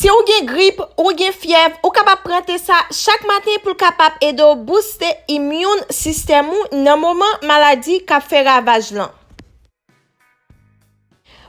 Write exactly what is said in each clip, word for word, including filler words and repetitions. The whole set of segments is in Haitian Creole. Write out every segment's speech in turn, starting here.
Si w gen grip, ou gen fyèv, ou kapab pran te sa chak maten pou l kapab ede w booste immune system ou nan moman maladi k ap fè ravaj lan.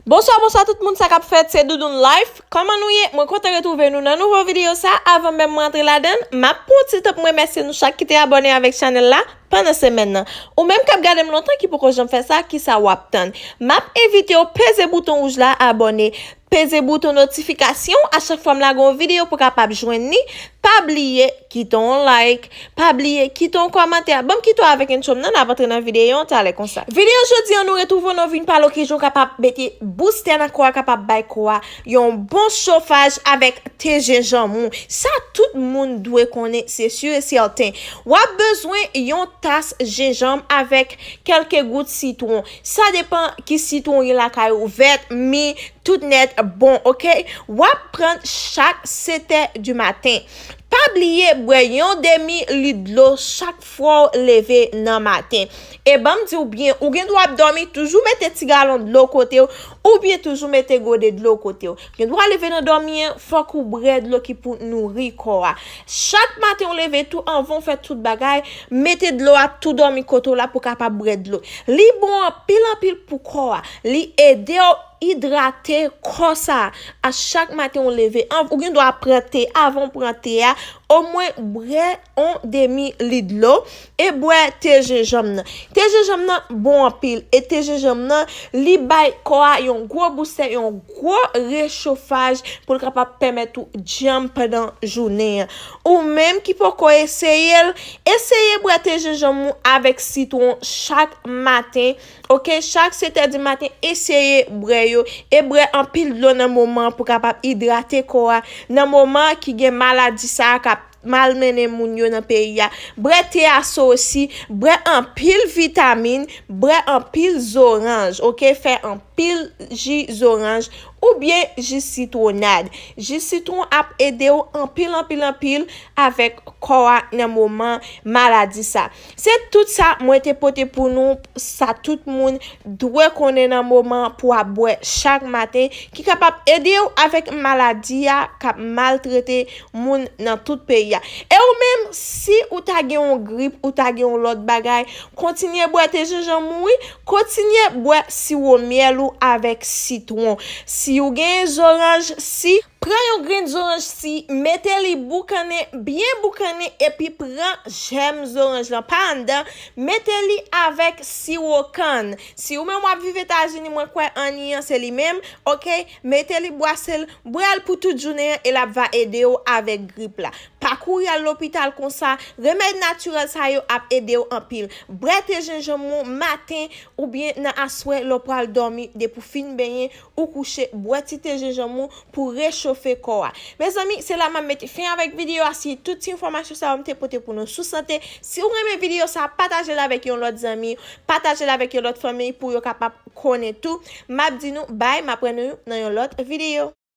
Bonswa, bonswa tout moun, sa k ap fèt, se Doudoune Life. Kòman nou ye? Mwen kontan retwouve nou nan nouvo videyo sa. Avan menm mwen antre ladan l, m ap pran yon ti tan pou m remèsye nou chak ki te abòne avèk chanèl la pandan semèn nan. Ou menm k ap gade m lontan ki poko janm fè sa, kisa w ap tann? M ap envite w peze bouton wouj la, abòne, peze bouton notifikasyon a chak fwa m lage yon videyo pou w kapab jwenn li. Pa bliye kite yon like, pa bliye kite yon kòmantè. Ban m kite w avèk intro m nan, n ap antre nan videyo an talè konsa. Videyo jodi an, nou retwouve w, nou vin pale w kijan w kapab mete boostè nan kò a, kapab bay kò a yon bon chofaj avèk te jenjanm ou. Sa tout moun dwe konnen, se si e sèten. W ap bezwen yon tas jenjanm avèk kèlke gout sitwon. Sa depann ki sitwon w gen lakay ou, vèt, mi, tout nèt bon, oke? W ap pran chak sèt è di maten. Pa bliye bwè yon demi lit dlo chak fwa w leve nan maten. E ban m di w byen, ou gen dwa ap dòmi, toujou mete ti galon dlo kote w, oubyen toujou mete gode dlo kote w. Gen dwa leve nan dòmi an, fòk ou bwè dlo ki pou nouri kò a. Chak maten w leve tou, anvan w fè tout bagay, mete dlo a tou dòmi kote w la pou w kapab bwè dlo. Li bon anpil anpil pou kò a. Li ede w idrate kò sa a chak maten w leve. An, ou gen dwa pran te, avan w pran te a, omwen bwè yon demi lit dlo e bwè te jenjanm nan. Te jenjanm nan bon anpil e te jenjanm nan, li bay kò a yon gwo boustè, yon gwo rechofaj pou l kapab pèmèt ou djanm pandan jounen an. Ou menm ki poko eseye l, eseye bwè te jenjanm ou avèk sitwon chak maten. Oke, chak sèt è di maten, eseye bwè yo e bwè anpil dlo nan moman an pou kapab idrate kò a. Nan moman ki gen maladi sa a k ap malmennen moun yo nan peyi a, bwè te a so osi, bwè anpil vitamin, bwè anpil zoranj, oke, fè anpil ji zoranj oubyen ji sitwonad. Ji sitwon ap ede w anpil, anpil, anpil avèk kò a nan moman maladi sa. Se tout sa mwen te pote pou nou, sa tout moun dwe konnen nan moman pou ap bwè chak maten, ki kapab ede w avèk maladi a k ap maltrete moun nan tout peyi a. E ou menm, si ou ta gen yon grip, ou ta gen yon lòt bagay, kontinye bwè te jenjanm ou, wi, kontinye bwè siwo myèl ou avèk sitwon. Si ou gen zoranj si, pran yon grenn zoranj si, mete li boukannen, byen boukannen, epi pran jèm zoranj lan, pa anndan, mete li avèk siwo kann. Si ou menm w ap viv Etazini, mwen kwè Annie an se li menm, oke? Mete li, bwase l, bwè l pou tout jounen an e l ap va ede w avèk grip la. Pa kouri al lopital konsa, remèd natirèl sa yo ap ede w anpil. Bwè te jenjanm ou maten oubyen nan aswè lè w pral dòmi, depi w fin benyen, ou kouche, bwè ti te jenjanm ou pou rechofe kò a. Mezanmi, se la m ap mete fen avèk videyo a. Si tout ti enfòmasyon sa yo m te pote pou nou sou sante, si w renmen videyo sa, pataje l avèk yon lòt zanmi, pataje l avèk yon lòt fanmi pou yo kapab konnen tou. M ap di nou bay, m ap wè nou nan yon lòt videyo.